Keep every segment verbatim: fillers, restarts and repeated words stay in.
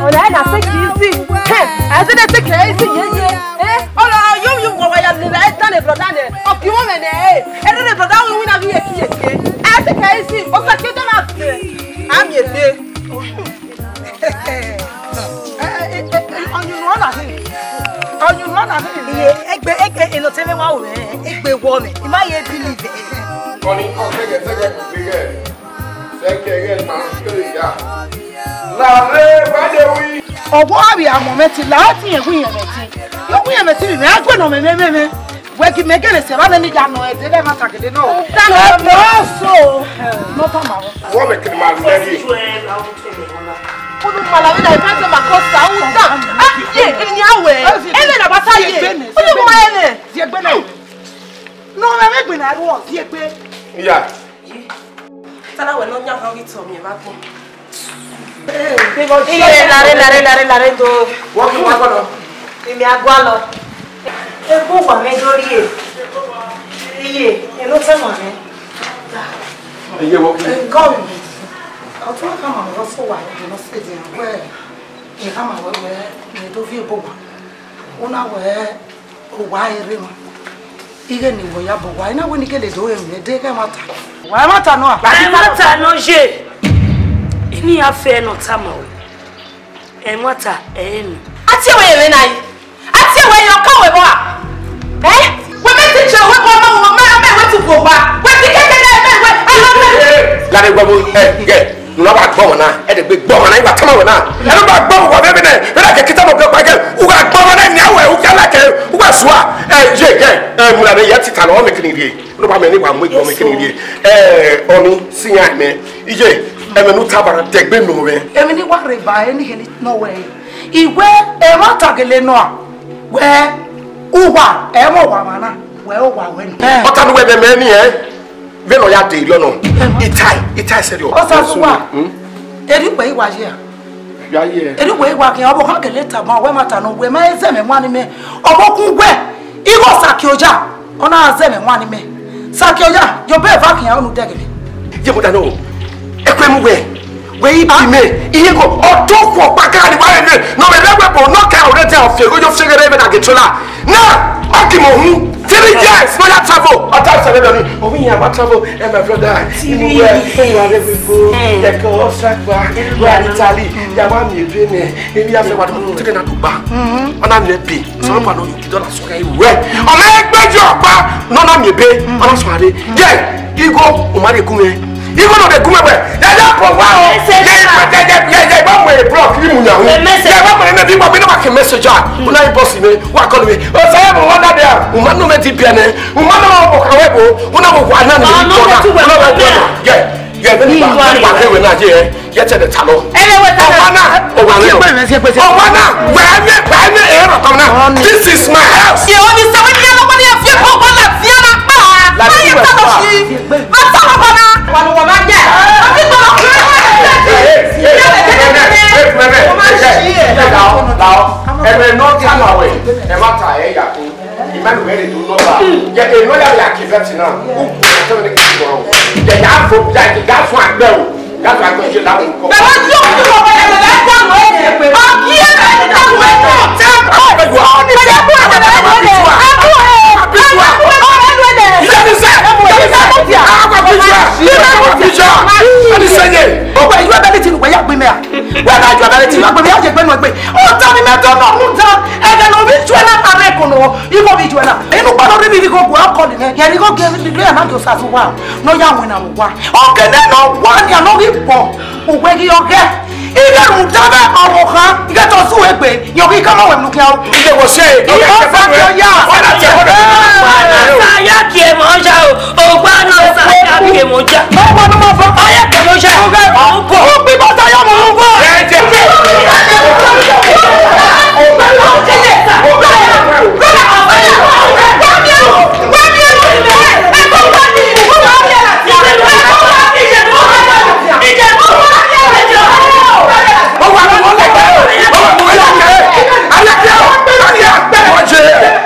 Ọna ẹre na take it easy. Hey, I say they take it easy, yeah, yeah. Eh, ọna, you, you, wa, wa, ya, ya, eh, done, brother, ne. Okay, woman, eh, eh, eh, brother, we, we na be here, here, here. Eh, take it easy. O sa ke dona. I'm here, babe. Ọyunnu ọna khin. Ọyunnu ọna khin. Iye, egbe, egbe, enọ te mwẹ wa ru mwẹ, egbe wọ mwẹ. I ma ye believe. Ọni, ọ, fẹgẹ, fẹgẹ, fẹgẹ. Fẹgẹ, ghẹ ma, fẹgẹ ya. La re, wa de wi. Ọgua vbe amọ mwẹ ti, la ọ ti yẹn wi yẹn mwẹ ti. Yọ wi yẹn mwẹ ti, mwẹ a gbẹnnọ mwẹ, mwẹ, mwẹ, mwẹ. Wẹ gi mẹ gele sẹ, vbene ne I ya nọ ẹdẹ, ẹmwata gele nọ. Tano. Ẹ, no, so. No, tama. Wọ mẹ kiri ma lẹ yi. Unu ma la vbe na ipa te ma ko sa u da. Ah, ye, eni awe. Ele na bata ye. Unu ma ele. Ziegbe na. No, mẹ, mẹ gbe na ruọ, ziegbe. Iya. Tana wẹ ne ọ yan họn ghi tọ miẹn vbe agbọn. Iye, lare, lare, lare, lare do. Wọ́n kì í wá gbọ́dọ̀. Èmi á gbọ́ lọ. Egbò wà mí lórí ẹ̀. Iye, èló tẹ̀ wà mí. Iye wọ́n kì í. Gọ́ọ̀mù. Ọ̀tún ká màmá lọ sí wà ìdùnnú sí ìdí ìwé ẹ̀. Ìhà màá wẹ̀ wẹ̀ ní tó fi bò wá. Ó náà wẹ̀. Owa ẹre ma. Ighẹ ne wẹ ya bọ owa, I na wẹ ne I gele do ẹmwẹ de ghẹ ẹmwata. Wa ẹmwata nọ a? Ẹmwata nọ ye. Eni ya fẹ ne ọ tama ruẹ. Ẹmwata ẹre nọ. A tie wẹ ẹmwẹ na yi. A tie wẹ ye ọka wẹ bọ a? Ẹ? Wẹ mẹ te che wẹ bọ ma wẹ ma ma wẹ tu bọ ba. Wẹ ti keke na mẹ wẹ. Lare gbọmọ, ẹ, gẹ. Unu na wa gbọmọ na, ẹ de gbe gbọmọ na, I wa tama wẹ na. Ẹ na wa gbọmọ wa vbe nẹ, vbe na ke kita mọ gbe pa ke, u wa gbọmọ na, ni awẹ, u ke la ke, u wa sua. Ẹ, ye ke, ẹ, mu na ne ya tita lọ, ọ mẹ kini rhie. Unu wa mẹ ni wa mu igbe ọ mẹ kini rhie. Ẹ, ọni, si yan mẹ. Iye, ẹ mẹ nu ta bara dẹgbe nọ mẹ. Ẹ mẹ ni wa rhe ba, ẹ ni hẹ ni nọ wẹ. Iwẹ, ẹ wa ta gele nọ a. Wẹ, uwa, ẹ mọ wa ma na. Wẹ, uwa, wẹ ni. Ọ ta nu wẹ mẹ mẹ ni, ẹ. Vbene ọ ya de erriọ nọ, I tae, I tae serious. Ọ sa sẹ uwa. Hmm? Erriọ uwẹ I wa ye a? Ya ye. Erriọ uwẹ I wa khian, ọvbokhan gele tama wẹ ma ta nọ, wẹ ma zẹ mwẹ wan ni mẹ. Ọvbokhan uwẹ, igho Sarkioya, ọ na zẹ mwẹ wan ni mẹ. Sarkioya, ye obọ eva khian unu dẹghe mẹ. Ye mo da nọ, ẹ kue mu wẹ, wẹ I bi mẹ, iye ko, ọ do khuọ kpakara ni wa rẹ mẹ, nọ mẹ rẹ wẹ bọ, nọ ka ọre dia ọfie, igho yo fie ghe rẹ mẹ na ghe tola. Na, ọ ghi mọ hu, three years, no ya travel. Ọ ta sẹ vbe ni, ọ wi yan wa travel, eh, my brother. Three years. You are very good. Eh. Like, oh, strike back. Well, Italy, ya wa mi ebe ne, emi ya fẹ wa three na dugba. Ọ na mi ebe, so pa no you don't so guy well. Ọ na gbe yo pa, no na mi ebe, ọ na so are. Yeah, igho, o ma de gu mẹ. Igho no de gu mẹ wẹ. Ya ya po wa o. Ye, ye, ye, ye, ba mo e block ni mu ya hu. Ye ba mo ne bi mo bi na ma Messenger, una inbox me, wa call me. O sa ya mo wa da dia. Uma no me di bia ne. Uma no mo ka we bo. Una mo wa na ni. Una mo wa na. Yeah, yeah, veni ba, veni ba ke we na je. Ye te de ta lo. Ele we ta. Ọwa na, ọwa na. Ọwa na, wa me, wa me e ro kan na. This is my house. Ye oni se we ni lo ni fi ko ko la fi na pa. La ye ta lo si. Ọtọ ọmọ náà, wà ló wà máa jẹ. Ọtí tó lọ fún ẹ. Ẹ̀rẹ̀ náà ti mọ̀ wẹ̀, ẹ má ta ẹ̀ yà kó. Ìmọ̀lù rẹ̀ lè dùn lọ́ba. Yẹ kí inú yàrá yà kí bẹ́ẹ̀ tì náà. Ó kù ẹ̀ tẹ́wọ́n ní kí n bọ̀ ọ́. Yẹ yà á fò, yà á fò àgbẹ̀ o. Yà á fò àgbẹ̀ ṣe láwọn nǹkan. Bẹ̀rẹ̀ tí o ti wọ̀ wọ̀ yẹn lẹ́yìn táwọn ẹ̀ ṣe pé. Ọkí ẹ̀ bẹ̀rẹ̀ ní táwọn ẹ̀ náà. Tẹ́ ẹ bá bẹ̀ wá. Ọkí ẹ̀ bẹ̀rẹ̀ ní táwọn ẹ̀ náà. Ìyá mi sẹ́, ìyá mi sẹ́. Àwọn àpapọ̀ ìjọ, ìyá mi sẹ́ yẹ. Ó wẹ̀ ìlú ẹ̀bẹ̀ ní ti wẹ̀ yà gbé mẹ́à. Wẹ́n náà ju ẹ̀bẹ̀rẹ̀ tí wọ́n gbẹ̀mí àjẹgbẹ́ nù ẹgbẹ́. Ó tọ́ ni mẹ́tọ́ náà mú tán. Ẹ̀gẹ̀ ló bí ju ẹ̀ náà máa rẹ̀ kùnú. Ìwọ bí ju ẹ̀ náà. Inú gbọ́dọ̀ rí mi rí gbogbo akọni nẹ. Yẹ̀rì kò gé mi lóye náà jọ sàtú wa. Nọ ya wọn náà wá. Ọkẹ náà nọ wá ni àná rí pọ̀. Òwe gí ọgẹ́. Ilé ìrùn dábẹ́ ọmọ kan. Ìgbẹ́ tó sùn ẹgbẹ́. Yọ̀gí ká má wẹ̀ nù kíá o. Ilé wo ṣe? Ìyá ọ̀sán ti ọ̀yá. Ọ̀nà tí ọ̀nà. Ọ̀sán yá kí ẹ mọ̀ ọ́n ṣá o. Ògbà náà sàyà kí èmọ̀ jà. Ọgbà náà máa fọ́. Ọyẹ kò ló ṣe. Ọgbà ọkọ̀. Ó bí bọ́tà yọ mọ̀ ọ́n kọ́. Ẹ jẹ́.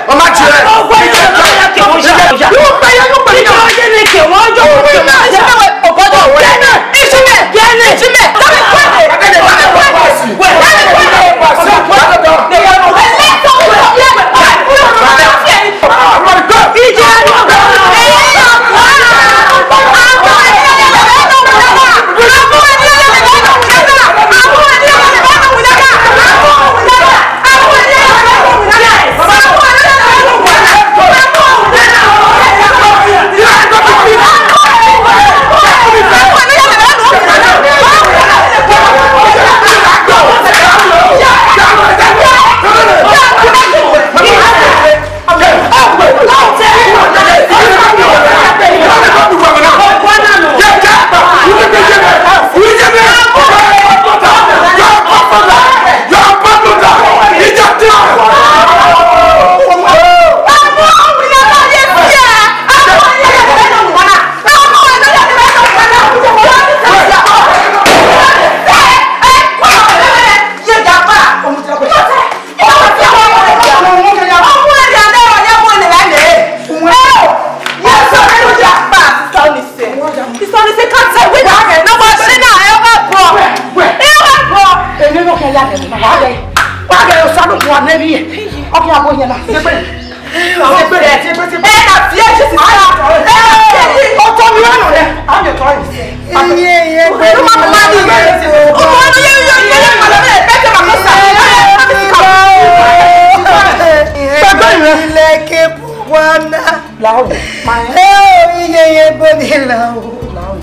Ọmọ jẹ. Lao. Lao. Iye, iye, body lao. Lao.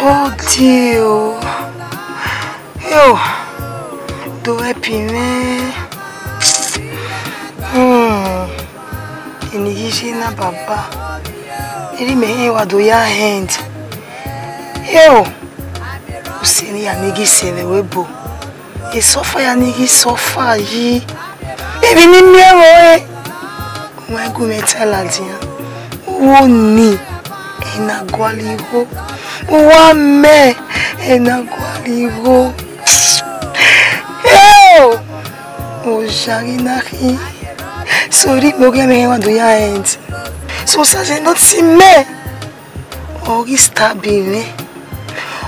Ode o. Yo, do help me. Hmm. Eni yi si na baba. Eri mẹ hin wa do ya hand. Eo, usẹ ne ya ni ghi sẹ vbe ẹvbo ebo, e suffer ya ni ghi suffer yi. Emwi ne I miẹn vbe ọre, wan gu mwẹ ta ladian. Uwu ni, ẹ na gualọ igho. Uwu amẹ, ẹ na gualọ igho. Eo, oya ghi na khin. So, rhie mẹ, oghian mwẹ wa do ya end. So, Osaze ne ọ tie mẹ, ọ ghi stab mwẹ,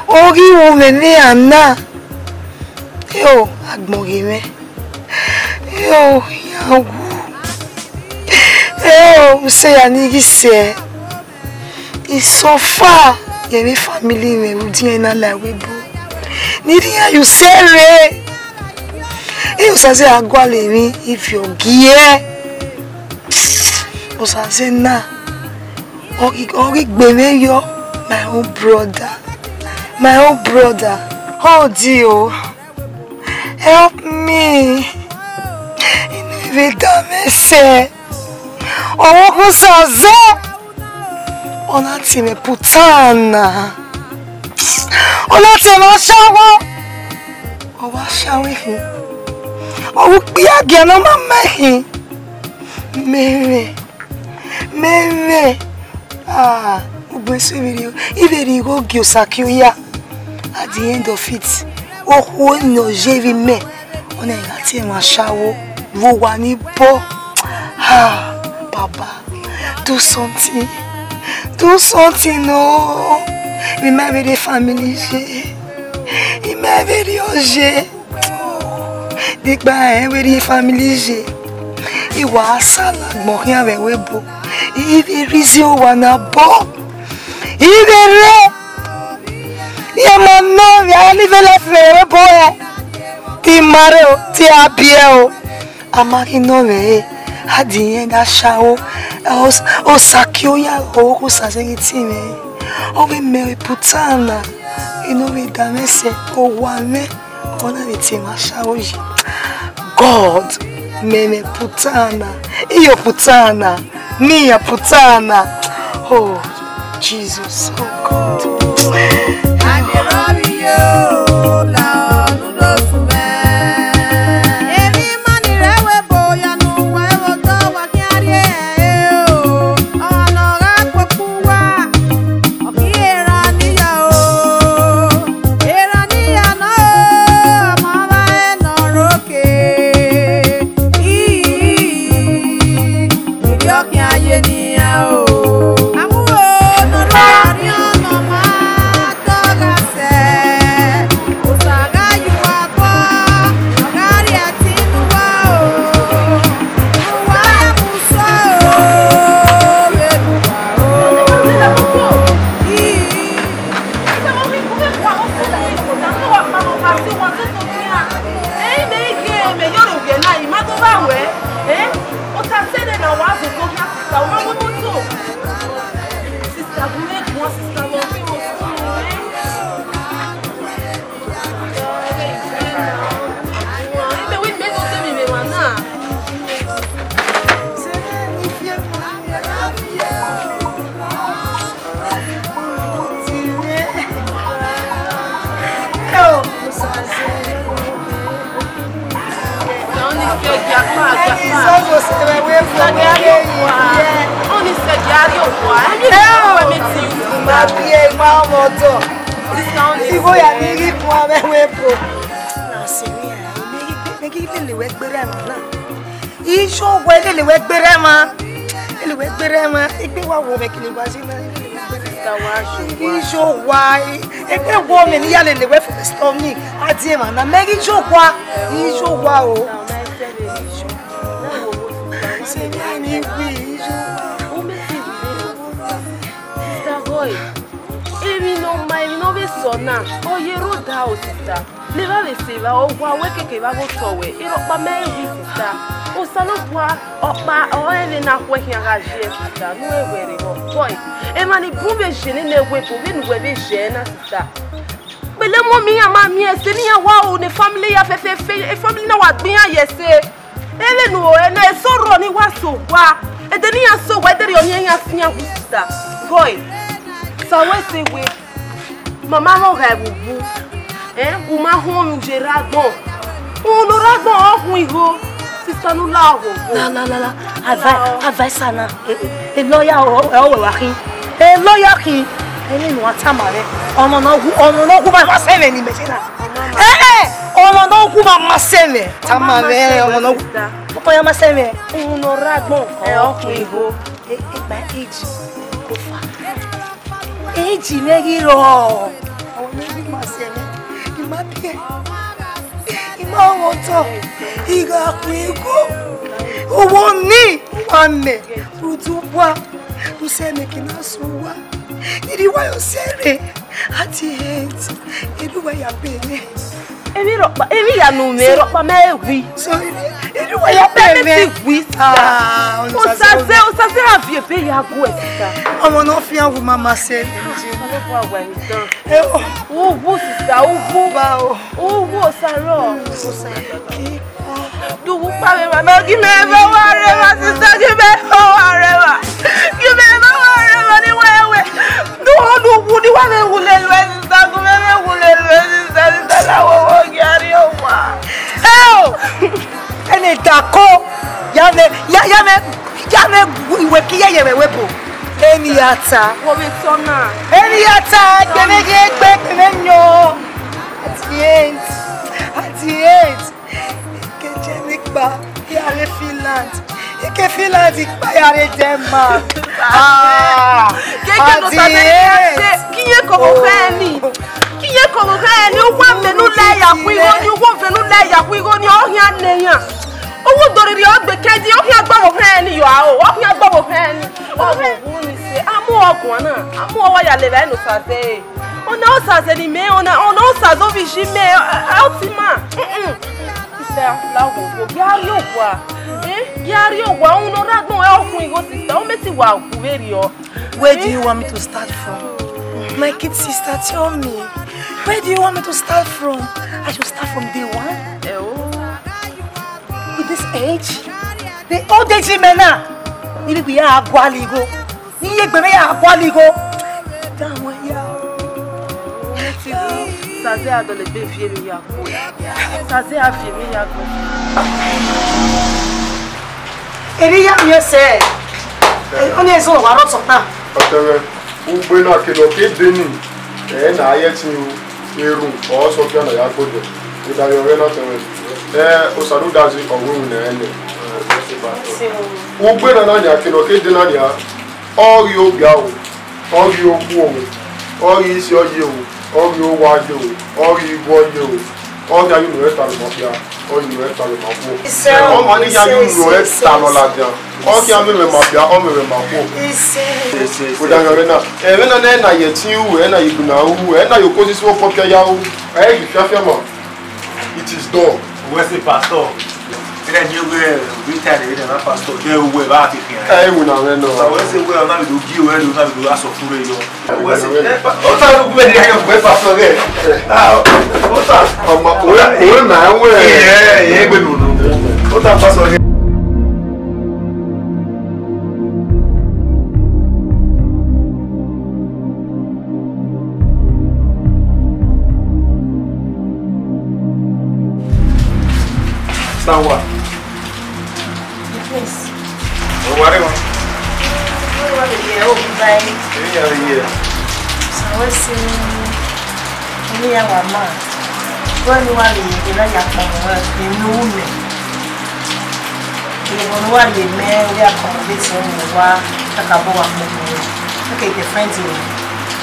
ọ ghi ru mwẹ ne iran na. Eo, agbọn ghe mwẹ. Eo, iran wu. Eo, usẹ ya ni ghi sẹ. I suffer ye emwi family mwẹ vbe udiẹn na la ẹvbo ebo. Ne I rhie iran ye usẹ rre. Eo, Osaze a gualọ emwi ivie ọ giẹ. Osaze na, ọ ghi, ọ ghi gbe mwẹ yọ, my own brother, my own brother. Ọ di o, help me. I ne vbe da mwẹ sẹ. Ọvbokhan Osaze, ọ na tie mwẹ putana. Ọ na tie mwẹ ashawo. Ọ wa ashawo khin. Ọ wa ukpia gia ne ọ ma ma khin. Mẹ mwẹ, mẹ mwẹ. Ah, ugbẹn so I vbe rhie, I vbe rhie igho gie Osakioya. At the end of it, okhuo ne ọ ye vbe imẹ, ọna gha tie mwẹ ashawo vbe owa ni bọ. Ah, Baba, do something, do something o. I ma vbe rhie family ye, I ma vbe rhie ọ ye. Degba rẹn vbe rhie family ye, I wa sẹ ladian khian vbe ẹvbo ebo. I vbe rhie izin owa na bọ. I vbe rre. Iran ma nọ vbe a live life vbe ẹvbo ẹre. Te I ma rre o, te a biẹ o. A ma ghi nọ mwẹ re, a di irẹn da sha ro. Os-, Osakioya, ọvbokhan Osaze ghi tie mwẹ re. Ọ vbe mẹ re putana, I ne ọ vbe da mwẹ sẹ, owa mwẹ, ọ na vbe tie mwẹ ashawo yi. God, mẹ mwẹ putana, I yo putana. Mia putana. Oh, Jesus. Oh, God. Igho ya ni ghi bun avbe ẹvbo ebo. Na sẹ emwi hia, mẹ ghi, mẹ ghi lele wẹ gberra emwa na. Iye owa, lele wẹ gberra emwa. Lele wẹ gberra emwa. Egbe wa wo mẹ kele wa si na, lele wẹ gberra emwa. Iye owa, egbe wo mẹ ne I ya lele wẹ for the stormy. A die emwa na, mẹ ghi iye owa. Iye owa o. Sẹ emwi hia ni wi, iye owa. Sister Joy, emwi ne ọ ma, emwi ne ọ vbe sẹ ọna, ọ ye rre odaro, sister. Ne evba vbe sẹ evba, ọ wa wẹ keke evba vbe otọ wẹ, erha ọkpa mẹ i wi, sister. Osanobua, ọkpa, ọrọre vbene a khuẹ khian gha ye, sister, ne u wẹ rre vbọ. Boy, emwa ni bun vbe ye nene ẹvbo ebo, vbene uwẹ vbe ye na, sister. Kpẹlẹ mummy iran ma miẹn ẹse ne iran wa ru ne family ya fẹfẹfẹ, e family na wa gbe iran ye ẹse. Ẹmwẹ ne u ru ẹre na, eso rrọọ ne I wa sẹ owa. Ẹdẹ ne iran sẹ owa, ẹdẹrriọ ne iran fian wu, sister. Boy, sa wẹ sẹ wẹ. Mama mwẹ ọghe ẹvbo uwu. Eh, u ma huẹn ọmwi, u ye rre agbọn. Uhunmwu ne u rre agbọn ọ khuan igho. Sister, ne u la oghogho. La, la, la, la. Advice, advice na. E, e, e lawyer ọ, ọ, ọ wẹ wa khin. E lawyer khin. Emwi ne uwa tama mwẹ. Ọmọ ne ọ gu, ọmọ ne ọ gu ma, ma sẹ mwẹ ne imẹ sẹ na. Eh, eh, ọmọ ne ọ gu ma, ma sẹ mwẹ. Tama mwẹ, ọmọ ne ọ gu. Ọkọ ya ma sẹ mwẹ. Uhunmwu ne u rre agbọn ọ khuan igho. E, e gba age. Ko fa. Age mwẹ ghi rrọọ. Ọ ne I ma sẹ mwẹ, I ma biẹ, I ma mwẹ otọ, I gha khuan igho. Uwu ni, uwa mẹ, rhunmwuda uwa, u sẹ mwẹ ke na sẹ uwa. I rhie uwa ye osẹe rre, at the end, I rhie uwa ya be mwẹ. Emwi rhọkpa, emwi hia ne u mwẹ rhọkpa, mẹ i re wi. So, I rhie uwa ya be mwẹ. Mẹ i re wi, sister. Ah, Osaze, Osaze a viọ ebe ya guẹ, sister. Ọmọ ne ọ fian wu mama sẹ. Ọmọ ne ọ wa ni dan. Eh, oh. Uwu, sister, uwu. Ba o. Uwu, Osaro. Osaze. Ki- Do uwu kpa vbe emwa na, gi mẹ vbe owa rre emwa, sister, gi mẹ vbe owa rre emwa. Gi mẹ vbe owa rre emwa ni wẹ wẹ. Do uwu, do uwu ni wa vbe wu lele uẹ, sister, gu mẹ vbe wu lele uẹ, sister, sister, na wo wo gi a rrie owa. Eo! Ẹne dako, ya mẹ, ya, ya mẹ, ya mẹ iwe ki yẹyẹ vbe ẹvbo ebo. Emwi ya ta. Wo vbe sọ na. Emwi ya ta, egbe mwẹ ghe egbe, egbe mwẹ yan. At the end, at the end, I ke Germany kpa, I ya rre Finland. I ke Finland kpa, I ya rre Denmark. Ah, keke at no the ta nẹ, end. Ki ye ko wo kha ni. Ki ye ko wo kha ni, uwa mẹ ne u la ya khuigho ni, uwa mẹ ne u la ya khuigho ni, ọ khian nẹ iran. Uwu doriri ọ gbe kẹdi, ọ khian gba wo kha ni, yo aro, ọ khian gba wo kha ni. Ọ khian wu ni se, a mu ọ guan na, a mu ọ wa ya lele ẹre ne Osaze. Ọna Osaze ne imẹ, ọna, ọna Osaze ovbi iye mẹ, a, a, ọtẹn ima. Mm-mm. Sister, la wo wo, ya rrie owa. Eh, ya rrie owa, uhunmwu ne u rre agbọn ruẹ ọ khuan igho, sister, ọ mẹ te wa gu vberriọ. Where do you want me to start from? My kid sister, tell me. Where do you want me to start from? I should start from day one? Eh, oh. With this age? The old age in me now. Ili bi ya guali go. Iye egbe mwẹ ya guali igho. Danmwẹ ya. Saze a dọlegbe viọ emwi ya gbe. Saze a viọ emwi ya gbe. Erriọ I ya miẹn sẹ. Ọnii ẹzọ wa rre ọtọ na. Ọtẹn mwẹ, ugbe na kele ọ ke de ni, ẹ na ye ẹtin ru, erhunmwu, ọ sẹ ọfia na ya gbodẹ. Odaro ọre na ọtẹn mwẹ. Ẹ, Osarudazi, ọ wẹ iwinna ẹnrẹn nẹ. Ugbe na na nia kele ọ ke de na nia. Ọ ghi ogia o, ọ ghi okhuo o, ọ ghi isi ọ ye o, ọ ghi owa ye o, ọ ghi igho ọ ye o, ọ ghi ya unu ẹre talọ ma okpia, ọ ghi unu ẹre talọ ma okhuo. Isẹ o, ọmọ ni ya isẹ, unu ẹre isẹ, talọ isẹ, ladian, ọ ghi ya mwẹ mwẹ ma okpia, ọ mwẹ mwẹ ma okhuo. Isẹ. Odaro mwẹ na, ẹmwẹ na nẹ na ye ẹtin ru, ẹ na ye igbinna ru, ẹ na ye oko sisi okhuo okpia ya ru, ẹ ghi fiafia ma. It is done. Wẹ sẹ pastor. Ẹna ni wẹ, we tell the na pastor. Then we ba ti khian. Ẹ, wẹ na wẹ nọ. Sa wẹ sẹ wẹ na bi do gi wẹ lo na bi do aso fure yo. Wẹ sẹ, ẹ, pa-, o ta lu wẹ ni ayo wẹ pastor ge. Ah, o ta. Ọmọ, wẹ, wẹ na wẹ. Ẹ, ẹ, gbe nunu. O ta pastor ge. Sanwa. Yes. Ọ wa rre wan? Ọ wa rre ye, o, bye. Èyí ya rre ye. Sanwa si. Eni ya wa ma. Wẹ ne uwa rhie emwi ne a ya kpọnmwẹ ruẹ, emwi ne u ru mẹ. Emwi ne uwa rhie mẹ, u ya accommodate mwẹ, wa kakabọ wa kpọnmwẹ ruẹ. Okay, the friend you,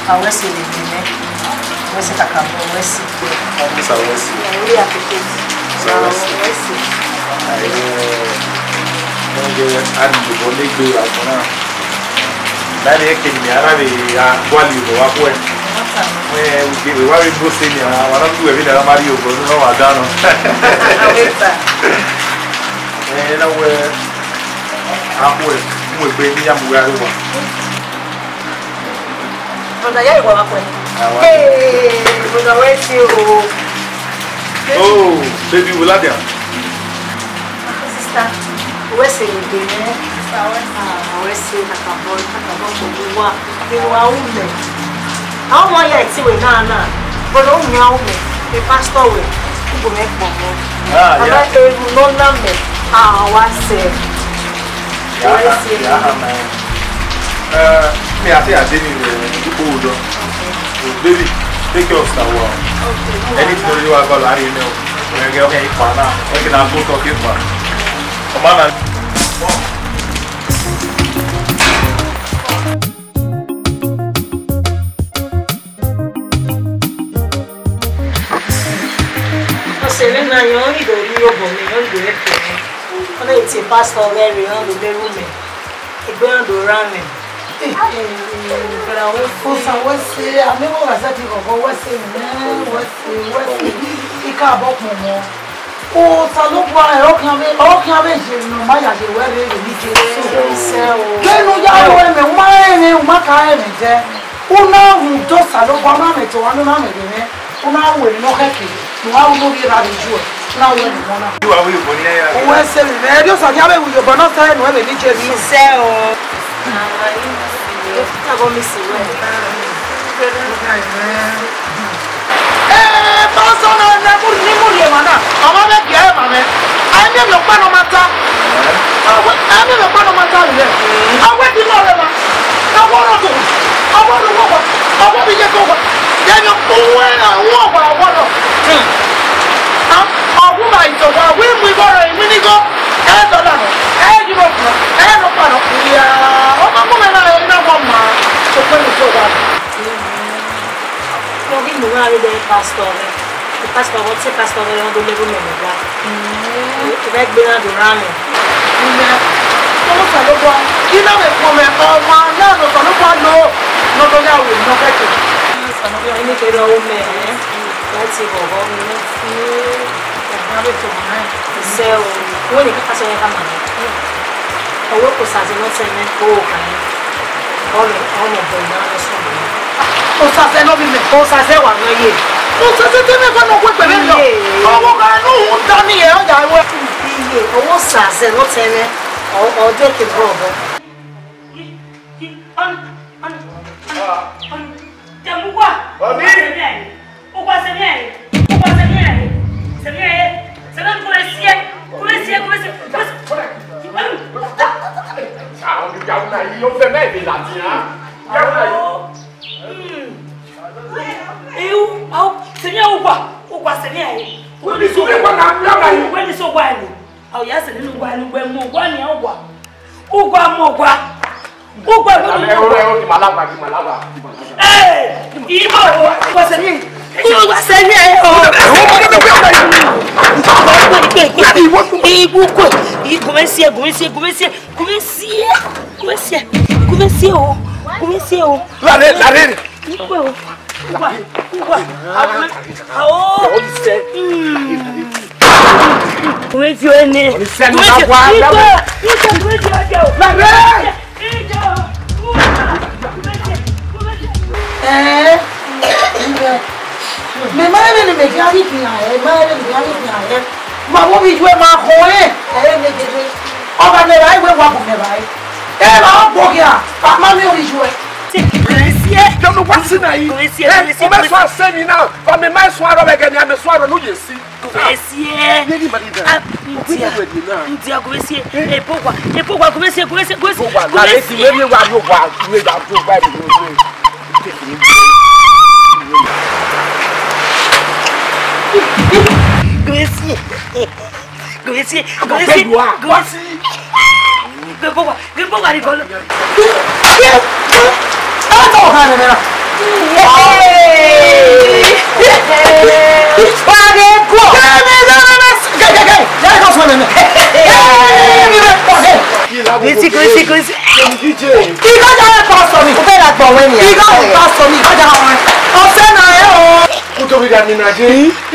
a wẹ sẹ vbe gbe mẹ. Wẹ sẹ kakabọ, wẹ sẹ. Sa wẹ sẹ. Ẹ, u ya koko. Sa wẹ sẹ. Wẹ sẹ. Aye, wẹ ghe a rhie obọ ne egbe ra fo na. Dani eke ni a na vbe gha gualọ obọ vbe akhuẹ. Wẹ, ude vbe wa vbe gbe ose nia, wa na gu ẹvbo ne a ma rhie obọ ne ọ wa dan nọ. Ẹ na wẹ akhuẹ mu egbe ne iran mu gha rre owa. Brother, ya igho vbe akhuẹ. Awa. Hey, brother, wẹ si o. Oh, baby, we love you. Sister, wẹ sẹ vbe gbe mẹ. Sister, wẹ sẹ. Ah, wẹ sẹ, kakabọ, kakabọ, kpogbu wa. Kpogbu wa, u mẹ. A wa ya ẹtin wẹ na na, brother, u miẹn aro mẹ, e pastor wẹ, u gu mwẹ kpọnmwẹ. Ah, yeah. Aba eru nọ na mẹ, a wa sẹ. Yeah, yeah, man. Eh, me, I think I did it, uh, you go, though. So, baby, take care of Star Wars. Okay, no wahala. Anything you want, go, I didn't know. When I get, okay, fine now. Okay, now go talk it, man. Come on, man. Ọse mwẹ na, rẹn ọnii do rhie obọ mẹ, rẹn ọnii do rhie ẹfe mwẹ. Ọ na tie pastor ghẹ rre, ọ do leru mẹ. Egbe rẹn do ra mwẹ. Osa wẹ se, a miẹn wẹ gha sẹtin khọkhọ, wẹ se mẹ, wẹ se, wẹ se. I ka bọ kpọnmwẹ. Osanobua, ọ khian vbe, ọ khian vbe ye ne ọ ma ya ye wẹ rre vbe ni Jesu. Kevbe ne u ya ru ẹmwẹ, u ma rẹn ẹmwẹ, u ma ka rẹn ẹmwẹ dẹ. U na rhunmwuda Osanobua, u na mwẹ to ọmwa ne u na mwẹ vbe mwẹ, u na ru emwi ne ọ khẹke, ne u gha ru ne ovbi erha vbe ju ẹe, u na ru ẹmwẹ ne ọ na. Uwẹ se vbe mwẹ, erriọ Osa khian vbe ru iyobọ ne ọ sẹ ne uwẹ vbe ni Jesu. Sẹ o. Ee, pastor na, na mu, ni mu rhie emwa na, ọ ma vbe gie ẹre ma mwẹ. A i miẹn emwi ọkpa ne ọ ma ta. A wẹ, a i miẹn emwi ọkpa ne ọ ma ta vbe. A wẹ di nọ rre emwa. A wẹ ọrọdọ, a wẹ ọrọdọ, a wẹ vbe iye ke owa. Yẹn ni uwẹ, uwẹ ọwa, uwẹ ọrọ. Hmm. A, ọ wu ma ito wa, wi mu igho rẹ, iwinna igho. Ẹ dọla nọ, ẹ Europe nọ, ẹ nọkpa nọ. Iya, ọ ma mu mwẹ na, ẹ na wọ ma. Sokpan ne ito wa. Ọ ghi mu gha vbe dẹ pastor mwẹ. Pastor, what's a pastor? Ọ do level me, my brother. Ẹ gbe na do ran mwẹ. Ẹ, Osanobua, I na vbe kpọnmwẹ, ọmwa na ne Osanobua lo, ne ọ do ya ru emwi ne ọ khẹke. Eni kherhe ọ ru mẹ, ẹ, ya tie vbe ọghọ. Sẹ o, wẹ ne ka sẹ ka ma. Ọ wẹ Osaze ne ọ tẹ mwẹ, o ka mwẹ. Ọ mwẹ, ọ mwẹ ọbọ na, ọ sẹ ọbọ na. Osaze ne ọ vbe mẹ. Osaze wa mwẹ ye. Osaze te mwẹ gha ne ọ wẹ kpẹvbe nọ. Iye. Ọ wẹ gha ne u da ni ye, ọ ya wẹ. Iye, ọ wẹ Osaze ne ọ tẹ mwẹ, ọ, ọ dẹ ke bọ ọbọ. Ọni? Uwa sẹ mẹ ẹre, uwa sẹ mẹ ẹre, sẹ mẹ ẹre, sẹ mẹ ẹre, sẹ mẹ ẹre, sẹ mẹ ẹre, kọmẹ sie, kọmẹ sie, kọmẹ sie, kọmẹ sie. Àwọn ibi àwọn náà yìí, ó fẹ́ mẹ́rin láti hàn. Àwọn náà yìí. Hmm. Ewu, àwọn, sẹ mẹ ẹre uwa, uwa sẹ mẹ ẹre. Wọ́n ní sọ wípé wọ́n náà ń yára yìí. Wọ́n ní sọ wá ẹni. Àwọn ìyá sẹ nínú wa ẹni, wọ́n mú wa ni àwọn wa. Uwa mọ wa. Uwa mọ wa. Ẹ, ẹ, ẹ, ẹ, di malaba, di malaba. Ee, ibo wa, wa sẹ ni. Wa sẹ ni, ẹ, o. Ibu ko, ibu ko, ibu ko, ibu ko, ibu ko, ibu ko, ibu ko, ibu ko, o, ibu ko. Lare, lare. Ibu ko. Wa, wa, awo, awo. Hmm. Kume fi ene. Kume fi, iko, iko, kume fi ojo. Eh, mẹ ma rẹn vbene mẹ khian ghi khian hẹ, ma rẹn vbene mẹ khian ghi khian hẹ. Ma vbe ovbi iyuẹ ma khọn ẹn, ẹ i re ne gele. Ọba mẹ vba wẹ wa bu mẹ vba. Ẹ ma ọ gbọ khian, a ma miẹn ovbi iyuẹ. Gracie. Jọnu wa si na yi. Gracie, ẹ, Gracie, o mẹ sọ Gracie. Sẹ mi na, fa mẹ ma sọ arọ vbe gẹ ni, a mẹ sọ arọ nu ye si. Gracie. Ye ni ma ni da. Ah, ndia. Ndia Gracie. Ebo wa, ebo wa Gracie, Gracie, Gracie. Ebo wa, la le ti we mi wa yo wa, we da do wa ni. Gracie. Gracie, Gracie, Gracie. Gẹbọ wa, gẹbọ wa ni gọlọ. Gracie, Gracie, Gracie. Ìgbà jà rẹ̀ pásítọ̀ mi. Ó fẹ́ ra gbọ̀n wẹ́ ni. Ìgbà rẹ̀ pásítọ̀ mi. Ìgbà jà rẹ̀. Ọ̀sẹ̀ náà ẹ̀ o. Kutobi da ni na je.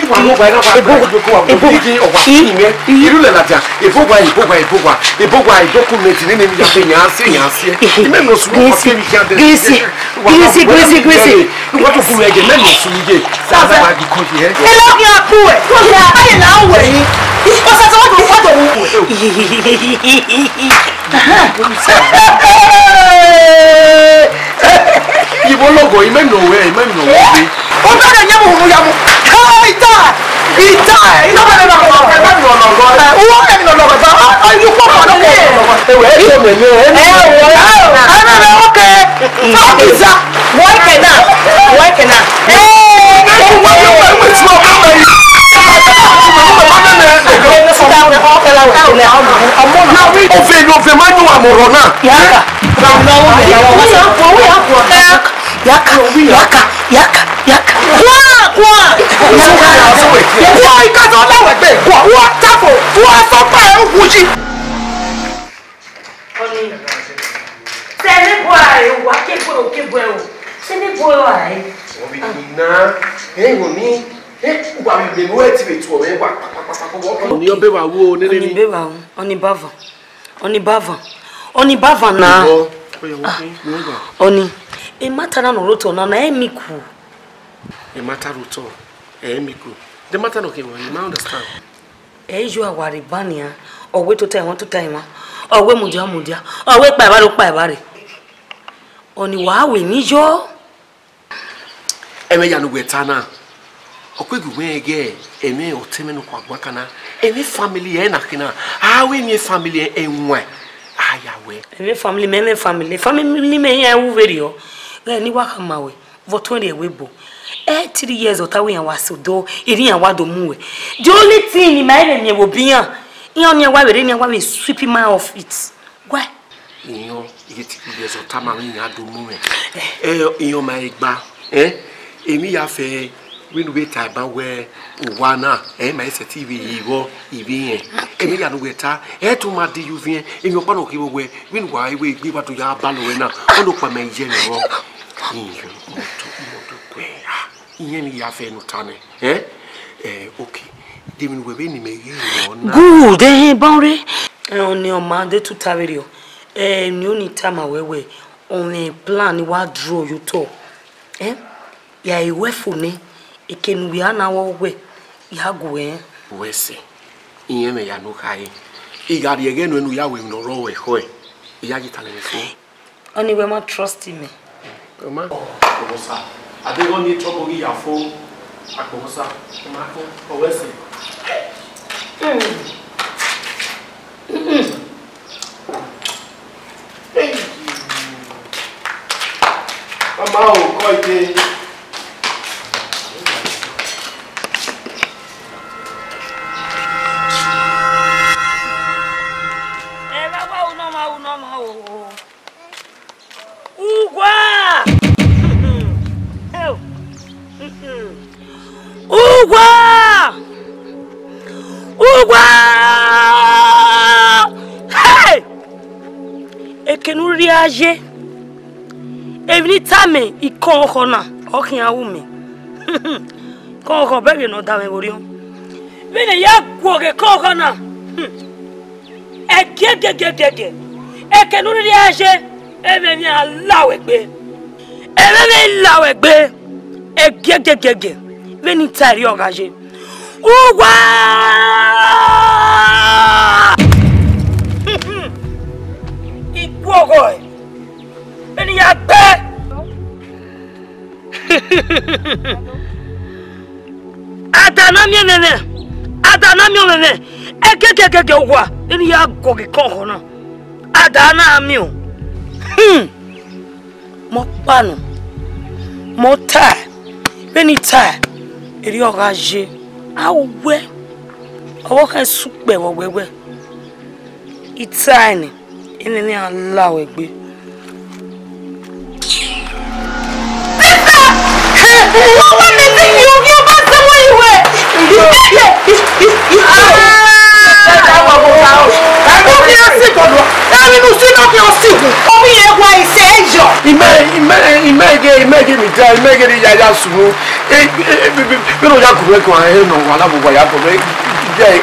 Iwa mo ba na ba. Ebo, ebo, ebo. Ije owa ni me. Iru le la dia. Ebo wa, ebo wa, ebo wa. Ebo wa, document ni ni mi ya pe yan se, yan se. Ime no su ko ke mi ya de. Gracie, Gracie, Gracie, Gracie. Iwa to ku me je, me no su mi je. Sa sa ba di ko je. E lo ki a ku e. Ko ya, aye na we ni. Ko sa sa wa do, wa do. Aha. Ibo logo, imẹ nọ wẹ, imẹ nọ wẹ. Ọba rẹ nyẹ mu hunu ya mu. Hey, ita! Ita! Ita! Imẹ nọ lọgọ, imẹ nọ lọgọ. Uwa rẹ nọ lọgọ, ba, ayi kpọ kpọ nọ lọgọ. Ewe, e to mẹ nẹ, e to mẹ nẹ. Ẹ wẹ, okay. Fuck is that? Why can I? Why can I? Hey! Ove ne ove ma yin uwa mu ọrhọ na. Yaka. Yaka, yaka, yaka, yaka. Kua, kua. Kua, ika zọ na wẹ gbe. Kua, kua, tafo. Kua, sọ pa ẹ, uwu yi. Ọni, sẹ ne bua ẹ o, wa ke bua o, ke bua ẹ o. Sẹ ne bua ẹ o. Obi na, ẹ wọ ni, ẹ, wa mi le mu ẹ ti vbe tuọ mẹ wa pa pa pa pa. Ọni ọbe wa wo nene ni. Ọni be wa wo, ọni bava. Ọni bava. Ọni bava na. Ọni, e matter na nọ rotọ na, na ẹ mi ku. E matter rotọ, ẹ mi ku. The matter no ke wa, you ma understand. Ẹ i yo aware ba nian, ọ wẹ tota ẹmwẹ tota ẹmwẹ, ọ wẹ mudia mudia, ọ wẹ kpa evbare kpa evbare. Ọni wa wẹ ni yo. Ẹmwẹ ya ne uwẹ ta na, ọ kue gu wẹ ghe ẹmwẹ ọtẹn mwẹ ne ọ kua guan kan na, ẹmwẹ family ẹ na khin na, a wẹ emwi family ẹ ẹwaẹn, a ya wẹ. Ẹmwẹ family mẹ, ẹmwẹ family, family mẹ iran wu vberriọ, ghẹ ne I wa khama wẹ. Vbe ọtuẹn rhie ẹvbo ebo, ẹ three years ọ ta wẹ iran wa sẹ odọ, erriọ iran wa do mu wẹ. The only thing ne ima i vbe miẹn vbe obọ iran, iran ọnii wa vbe rre, iran wa vbe sweep ima off it. Why? Iran, iye three years ọ tama mwẹ iran do mu mwẹ. Ẹ, iran ma gba, ẹ, emwi ya fẹ, vbene u vbe ta ban wẹ uwa na, ẹ, ma i sẹtin vbe ye vbọ ivbi irẹn. Emwi ya ne uwẹ ta, ẹ, tu ma di yu viẹn, emwi ọkpa nọ kevbe wẹ, vbene uwa i wẹ egbe wa do ya balọ wẹ na, ọ nọ kpa mẹ ye ne vbọ. Iran, imoto, imoto kue, ah, iran ni ya fẹ ne u ta nẹ, ẹ? Ẹ, okay. De emwi ne uwẹ vbe ne imẹ ghe nọ na? Good, ẹhẹn, ban re. Ẹ, ọni ọ ma de tuta vberriọ. Ẹ, ne oni tama wẹ wẹ, ọmwẹ plan ni wa draw ye otọ. Ẹ, ya i wẹ fo nẹ, eke ne uwẹ a na wẹ wẹ, ya gu ẹn. Wẹ sẹ, iran mwẹ ya ne u khare. I gha rhie ẹghẹ nuẹn ne u ya wẹ emwi ne ọ rrọọ wẹ ekhọe, I ya ye talẹ mwẹ fo. Ọni wẹ ma trust mẹ. Ọ ma, ọmọ sa, a deghẹ ọni trouble ghi ya fo, agbọn sa, ọ ma khin, ọ wẹ sẹ. Hey. Mama o, kọ ite. Ẹ, baba o, nọ ma o, nọ ma o. Uwa! Uwa! Uwa! Hey! Eke ne u rhie a ye, emwi ne I tama ikọnkhọ na, ọ khian ru mẹ. Ikọnkhọ bẹghe ne ọ da mwẹ vbe orhiọn. Vbene I ya guọghọ ikọnkhọ na, ẹgiẹgiẹgiẹgiẹ, eke ne u rhie a ye, ẹmwẹ emwi a la wẹ gbe. Ẹmwẹ emwi la wẹ gbe. Ẹgiẹgiẹgiẹgiẹ, vbene I ta erriọ gha ye. Uwa! I guọghọ ẹe, vbene I ya gbe. Ada na miẹn mwẹ mwẹ, ada na miẹn mwẹ mwẹ, ẹgiẹgiẹgiẹgiẹ uwa, vbene I ya guọghọ ikọnkhọ na, ada na miẹn. Hmm. Mẹ ọkpa nọ, mẹ ọta, vbene I ta, erriọ gha ye, a wẹ, ọvbokhan sukpẹ vbe ọwẹwẹ, I ta nẹ, emwi ne iran la wẹ gbe. Sister! Hey, what, what made you, you, you pass the way you were? Imẹ, imẹ, imẹ ghe, imẹ ghe ni da, imẹ ghe ni ya ya sunu. E, e, e, bi, bi, bi no ya gu mwẹ guan, e no wa la bu wa ya bọ mwẹ.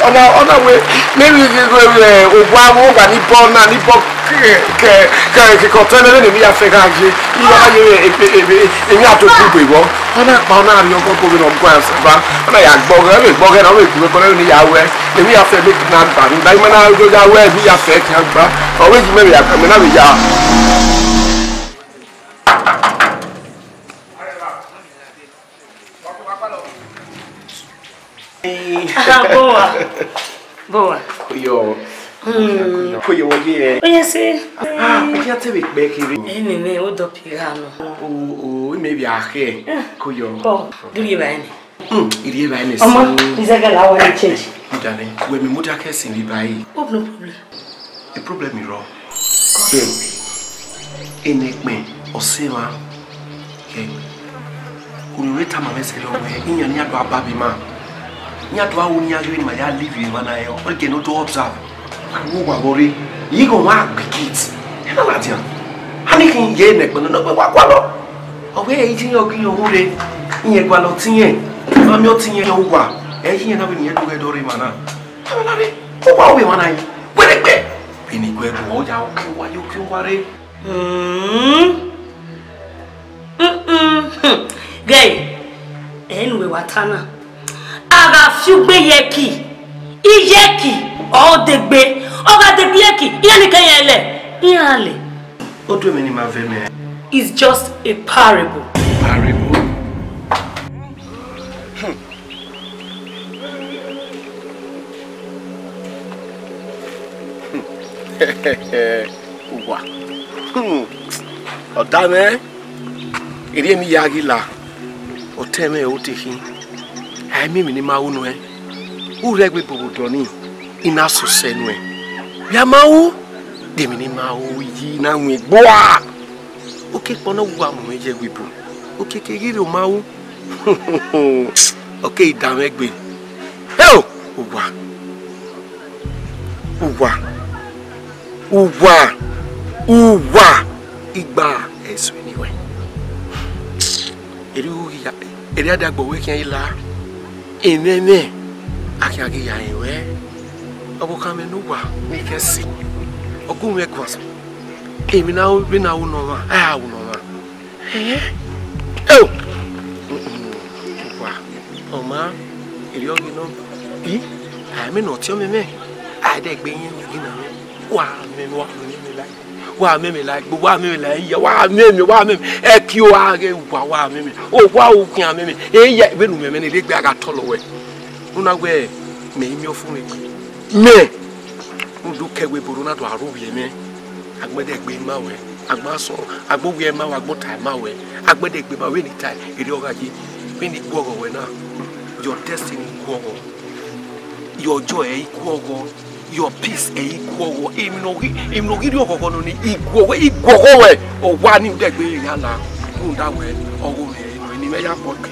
Ọna, ọna wẹ, mẹ vbe, vbe, vbe, vbe, owa, owa ni bọ na, ni bọ ke, ke, ke, ke, ke ọtẹn nẹ, ne emwi ya fẹ gha ye. Iye ọna ye, e, e, e, e, emwi a to kugbe vbọ. Ọna kpa, ọna rhie ọgọgọ vbene ọ guan sẹ ba. Ọna ya gbọghọ, ẹ vbe gbọghọ, na vbe gu mwẹ kọnẹ ne ya wẹ. Emwi ya fẹ, make na gba, ni ba ima na do ya wẹ, emwi ya fẹ, khian gba. Ọ vbe yi mẹ vbe ya, mẹ na vbe ya. Aha, bowa. Bowa. Koyo. Hmm. Koyo, wo ye. Oye se. Ah, oye te be kpe kiri. Eni me o do pi gha nọ. O, o, me bi a khe. Koyo. Ko, do ye ba ni. Hmm, iri e ba ni. Ọmọ, si. Izẹgẹ la wa ni change. Udane, wẹ mi mu da kẹ si mi ba yi. Oh, no problem. The problem is wrong. Enẹkpẹn, ọ sẹ emwa. Unu ne tama mwẹ sẹrriọ wẹẹ, iran ne iran do a ba vbe ima. Iran do a ru ne iran ghe vbe ne ima ya live vbe emwa na rẹn, ọ gẹ ne ọ do observe. Wo wa vbọ rre, I ghe ọmwa gbe gate. Ẹ na ladian. A ni khin ye enẹkpẹn nọ, nọ wa gualọ. Ọ wẹẹ, ẹ i ye iran ghi rẹn ohun rre, iran gualọ ọtẹn iran. Ọ ma miẹn ọtẹn iran, iran uwa. Ẹ i ye iran na vbe ne iran do ghẹ dọ rre emwa na. Avbe na rre, uwa ovbi emwa na yi, wẹ rre gbe. Vbene I gu ẹre gu, ọ ya oke uwa, ya oke uwa rre. Hmm. Mm-mm. Ghẹ, ẹ i nu wẹ wa ta na. A gha fi ugbe ye ẹki, iye ẹki, ọ degbe, ọ gha degbe ye ẹki, iran ni ke iran lẹ, iran lẹ. Ọ do emwi ne ima vẹ mẹ. It's just a parable. Parable? Uwa. Hmm. Ọ da mwẹ, erriọ emwi ya ghi la, ọtẹn mwẹ ọre te khin, a i miẹn emwi ne ima ru nuẹn, u rre ẹgbe ebo vbe odọ nii, I na sosẹ nuẹn. Vbe a ma ru, de emwi ne ima ru yi na winna egbua. Okekpọ ne ọ wa mu mwẹ ye ẹgbe ebo, okiekie ghi rre ọ ma ru. Ọ keghi da mwẹ egbe. Heo! Uwa. Uwa. Uwa. Uwa. Igba ẹse ni wẹ. Erriọ u ghi ya, erriọ a da gbe wẹ khian i la. Emwẹ mwẹ, a khian ghi ya rẹn wẹ. Ọvbokhan mwẹ ne uwa ni khẹ ẹse. Ọ gu mwẹ guan. Emwi na vbe na ru ne ọmwa, a ya ru ne ọmwa. Ẹ? Eo! Uwa, ọ ma, erriọ ghi nọ. I, a i miẹn ne ọtiọnmwẹ mwẹ, a i dẹ gbe yẹn ghi na mwẹ. Wa mẹ, wa mẹ mẹ la. Wa mẹ mẹ la, egbe, wa mẹ mẹ la, iya, wa mẹ mẹ, wa mẹ mẹ. Ẹki o, a ghe wa, wa mẹ mẹ. O, wa o khian mẹ mẹ. Eya, vbene u mẹ mẹ ne, egbe a gha tọlọ wẹ. U na wẹ, mẹ i miẹn ọfumwẹ egbe. Mẹ! Rhunmwuda ukẹgho ebo na do aro vbiẹ mwẹ. Agbẹdẹgbe ma wẹ, agba sọ, agba owiẹ ma wẹ, agba ota ma wẹ, agbẹdẹgbe ma vbene I tae, erriọ ọ gha ye, vbene I guọghọ wẹ na, your destiny guọghọ, your joy ẹ i guọghọ, your peace ẹ i guọghọ, emwi ne ọ ghi, emwi ne ọ ghi rri ọghọghọ nọ ni, I guọghọ, I guọghọ wẹ, ọ wa ni dẹgbe ya la, rhunmwuda wẹ, ọghe ne eni mwẹ ya bọ kẹ,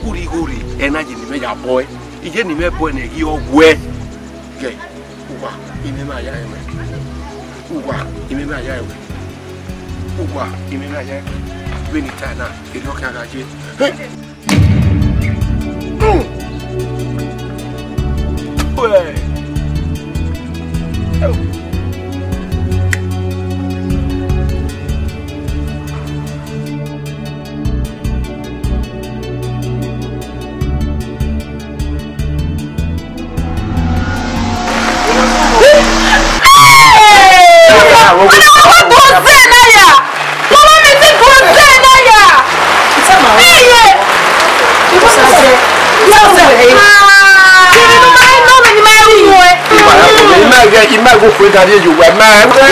u rhie igho rre, ẹ na ye eni mwẹ ya bọe, iye eni mwẹ bọe ne ghi ọ wẹ, gẹ. Uwa, imẹ ma ya ẹwẹ. Uwa, imẹ ma ya ẹwẹ. Uwa, imẹ ma ya ẹwẹ. Vbene I tae na, erriọ khian gha ye. Hey! Mm. Uẹ. Oh. Ima ghe, ima ghe okhuo gha rrie ye uwa, ima.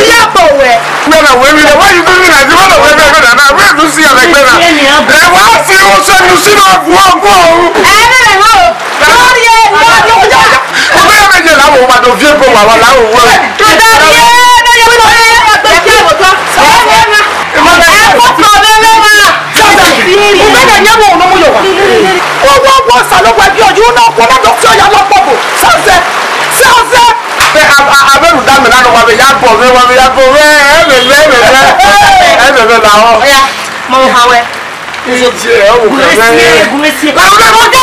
Iya kpọ wẹ. Where are we? Why you doing like this? Why don't we do that? Where do you see like that? Eh, why see you say you see no go, go? Eh, no, no, no. Sorry, eh, no, no, no. Ọmọ yẹn méje làwọn ọmọ àdó fi epo wà wà làwọn òwúrọ̀. Sorry, eh, no, no, no, no. Ẹ kọ́ problem ẹ wá. Sọ́sẹ̀, mo fẹ́ kẹ́ yẹ́wò òun ló mú yọ̀ wá. Wọ́n wọ́n wọ́n sàlọ́wọ́ ẹbí ọ̀yọ́ náà kọ́ lọ́dọ̀ sí ọ̀yà lọ́pọ̀ bò. Sọ́sẹ̀, sọ́sẹ̀. Abẹ́rù dá mi lánàá, wà mí yá bọ̀ mí, wà mí yá bọ̀ mí, ẹ bẹ̀ bẹ̀, ẹ bẹ̀ bẹ̀, ẹ bẹ̀ bẹ̀ làwọn. Ọ̀yà, mo mọ̀ wá wẹ̀. Ìjẹ́ ẹ wò kàn mí. Gúrẹ́sì, gúrẹ́sì. Làwọn ọmọ ọdẹ.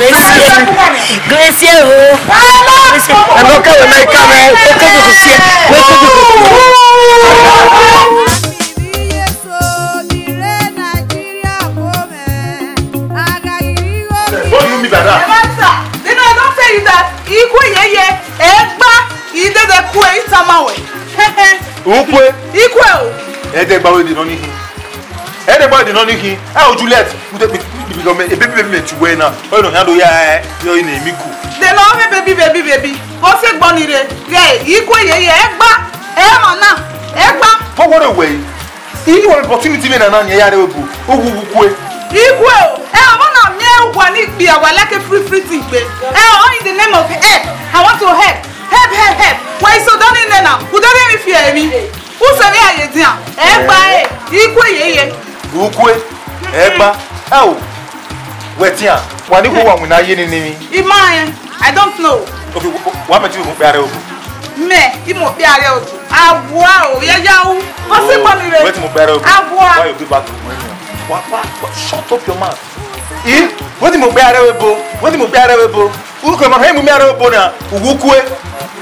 Graciano. Gracie o. Ẹmẹ ọkẹwẹ mẹ ka mwẹ, ọkẹjọ kò sí ẹ, ọkẹjọ kò sí ẹ. What do you mean by that? Master, didn't I not tell you that Ikwe yeye, egba, idede kue, itama we. Ukwe. Ikwe o. Ẹdẹ gba we di nọ ni khin. Ẹdẹ gba we di nọ ni khin. Ẹ o Juliet, u de bi bi gọmẹ, e baby baby mẹ ti wẹ na. Ọ nọ hia do ya ẹ, yọ ine mi ku. De lọ me baby baby baby. Bọ se gbọ ni re. Ghe, Ikwe yeye, egba, ẹ ma na, egba. Kọ wọrẹ wẹ. Iye wẹ opportunity vbe nana ni ya rre obo. Owu wu kue. Ikwe o, ẹ ọmọ na miẹn uwa ni kpia wa like free free thing gbe. Ẹ ọ in the name of help. I want to help. Help, help, help. Wẹ iso dọ ni nẹ na, u dọ ni fi emwi. U sẹ vbe a ye dian. Ẹ gba e, Ikwe yeye. Ukwe, ẹ gba. Ẹ o. Wẹ tian, wa ni wo wa winna ye ni ni mi. I ma rẹn. I don't know. Okay, wa mẹ ti mu kpia rre obo. Mẹ, I mu kpia rre obo. Awa o, ya ya u. Ọ si kpọ mi re. Wẹ ti mu kpia rre obo. Awa. Why you do back to me? Wa, wa, wa, shut up your mouth. Eh? Wẹ ti mu kpia rre obo. Wẹ ti mu kpia rre obo. U ke ma he mu mi rre obo na. Uwu kue.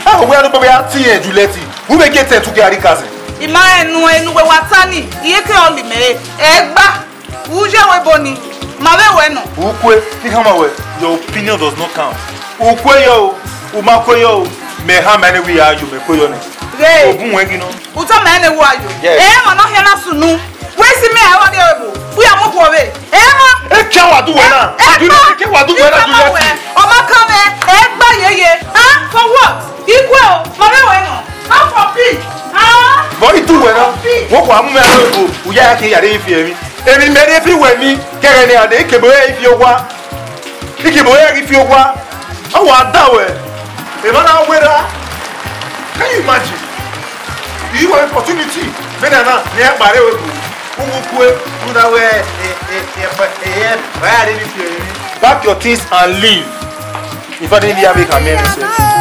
Ah, we are no be a ti e Juliet. U be get to get cousin. I ma enu enu we wa ta ni. Iye ke ọ li mẹ. Ẹ gba. U ye wẹ ebo ni, ma vbe wẹ nọ. Ukwe, I khama wẹ, your opinion does not count. U kue yọ o, u ma kue yọ o, mẹ ha ma ne wẹ ya yo, mẹ kue yọ nẹ. Ghe. Obun wẹ ghi nọ. U tama ẹn ne wa yo. Yes. Ẹ ma nọ hia na sunu. Wẹ si mẹ ẹ wa de ebo. U ya mu khuo vbe. Ẹ ma. E ke wa du wẹ na. Ẹ, ẹ, you know, e ke wa du wẹ na, Juliet. Ọ ma kan mẹ, ẹ gba yeye. Ah, for what? Ikwe o, ma vbe wẹ nọ. How for peace? Ah. Bọ i du wẹ na. Wo kwa mu mẹ aro ebo. U ya ya ke ya de ifi emwi. Emwi mẹ de fi wẹ ni. Kẹrẹ ni ade ikebo ya ifi owa. Ikebo ya ifi owa. Ọ wa da wẹ. Emọ na wẹ ra. Can you imagine? You have opportunity. Mẹ na na, ni a kpare wẹ bu. Uwu kue, u na wẹ, e, e, e, e, e, e, ya de ifi emwi. Pack your things and leave. In fact, in the make a man.